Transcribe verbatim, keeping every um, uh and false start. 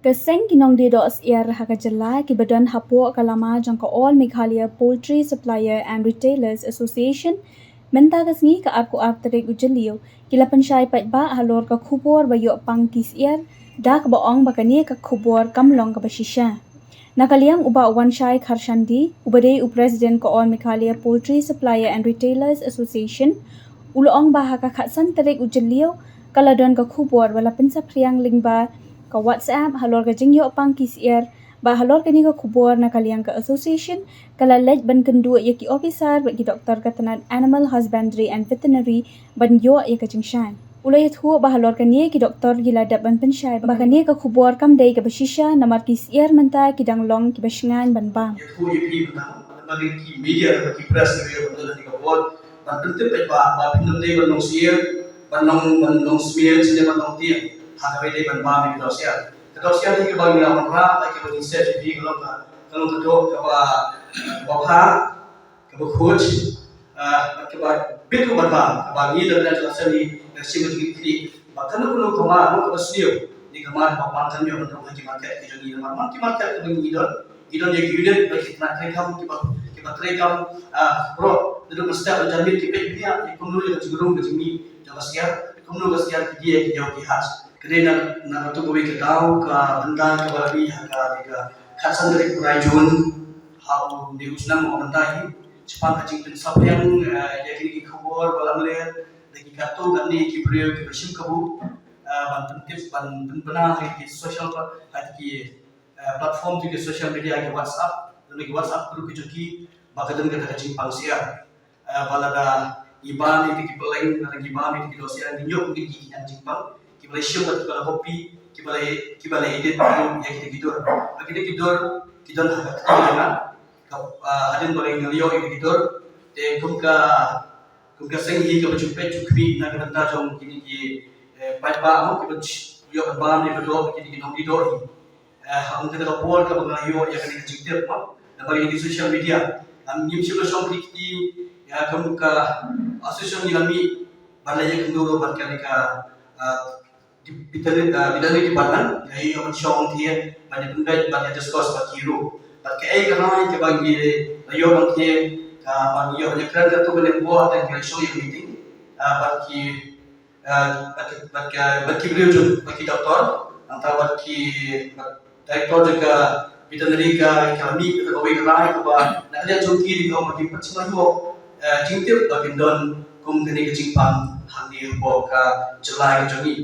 Ka seng ki nongdie dohsiar ha ka jylla kiba don hapoh ka lama jong ka All Meghalaya Poultry Supplier and Retailers Association, mynta ka sngi ka arphew ar tarik u Jylliew, ki la pynshai paidbah halor ka khubor ba ïoh pang ki syiar, da kaba ong ba kane ka khubor kam long kaba shisha. Na ka liang u Bah Wanshai Kharshandi, uba dei u President ka All Meghalaya Poultry Supplier and Retailers Association, u la ong ba ha ka khatsan tarik u Jylliew, ka la don ka khubor ba la pynsaphriang lyngba ka WhatsApp halor ka jingïoh pang ki syiar, ba halor kane ka khubor na ka liang ka association, ka la leit ban kynduh ïa ki officer bad ki doktor ka tnat Animal Husbandry and Veterinary ban ïoh ïa ka jingshai. U la ïathuh ba halor kane ki doktor ki la dep ban pynshai ba kane ka khubor kam dei kaba shisha namar ki syiar mynta ki dang long kiba shngaiñ ban bam. Ïathuh ïa phi mynta, namar ki media, namar ki press, ki ïa ban don ha kane ka por ban pyntip paidbah ba phin ym dei ban long syiar, ban long, ban long smier, syiar ban long tieng. Ha kaba dei ban bam ïa ki dohsiar. Ka dohsiar hi kaba ngi la wanrah, ba kiba ngi set ïa phi ka long ka, ka long ka doh kaba, kaba bha, kaba khuid, ah, bad kaba bit ruh ban bam, kaba ngi la dang jooh sien ngi la shim ka jingkitkhlieh ba kano kano ka mar ruh kaba sniew, ngi ka mar ba bam kan ïoh ban rung ha ki market ki jong ngi namar man ki market kiba ngi don, ngi don ïa ki unit bad ki tnat treikam kiba, kiba treikam, ah, baroh, naduh mynstep ban janmiet ki peit bniah ïa kumno ïa ka jingrung ka jingmih jong ka syiar, kumno ka syiar ki die ki ñiew ki hat. Ka dei na, na kato kawei ka daw ka bynta kaba la mih ha ka, ka khatsan tarik u bnai Jun, ha une u snem uba mynta hi, shaphang ka jingpynsaphriang, eh, ïa kine ki khubor ba la mlien da ki katto katne ki briew kiba shim kabu, eh, ban pyntip, ban pynbna ha ki social pla-, ha ki, eh, platform jong ki social media, ki WhatsApp, lane ki WhatsApp group ki jong ki, ba ka don kata ka jingpang syiar. Eh, ba lada ngi bam ïa kita ki pylleng, lada ngi bam ïa kita ki dohsiar, ngi ñiew ïa ki khñiang jingpang, kiba la shim bad kiba la copy, kiba la, kiba la edit ïa kita ki dur. Ba kita ki dur ki don ha ka kti ka jong nga. Ka, ah, hadien ba ngi la ïoh ïa kita ki dur, te kum ka, kum ka seng hi kaba ju peit ju khmih na ka bynta jong kine ki, eh, paidbah mo, kiba ju ïoh ban bam ïa ka doh, kine ki nongdie doh hi. Eh, ha kata ka por kaba nga ïoh ïa kane ka jingtip mo, namar ïa ki social media. Ngim, ngim shym la shong kti kti ïa kum ka association ngi la mih ban la ïakynduh ruh bad kane ka, ah, veterinary, ah, veterinary department, nga ïoh ban shong kti ban ïa pynbeit ban ïa discuss bad ki ruh. Bad kaei ka rai kaba ngi la ïoh ban kti, ah, ban ïoh ban ïakren katto katne por, te ngi la shong ïa ka meeting, ah, bad ki, eh, bad ki, bad ki, bad ki briew jong, bad ki doktor, nangta bad ki, bad director jong ka veterinary ka, ka mih kata kawei ka rai kaba na ka liang jong ki, ki ong ba kin pynshai ïoh, eh, jingtip ba kin don kum kane ka jingpang hangne hapoh ka jylla ka jong ngi.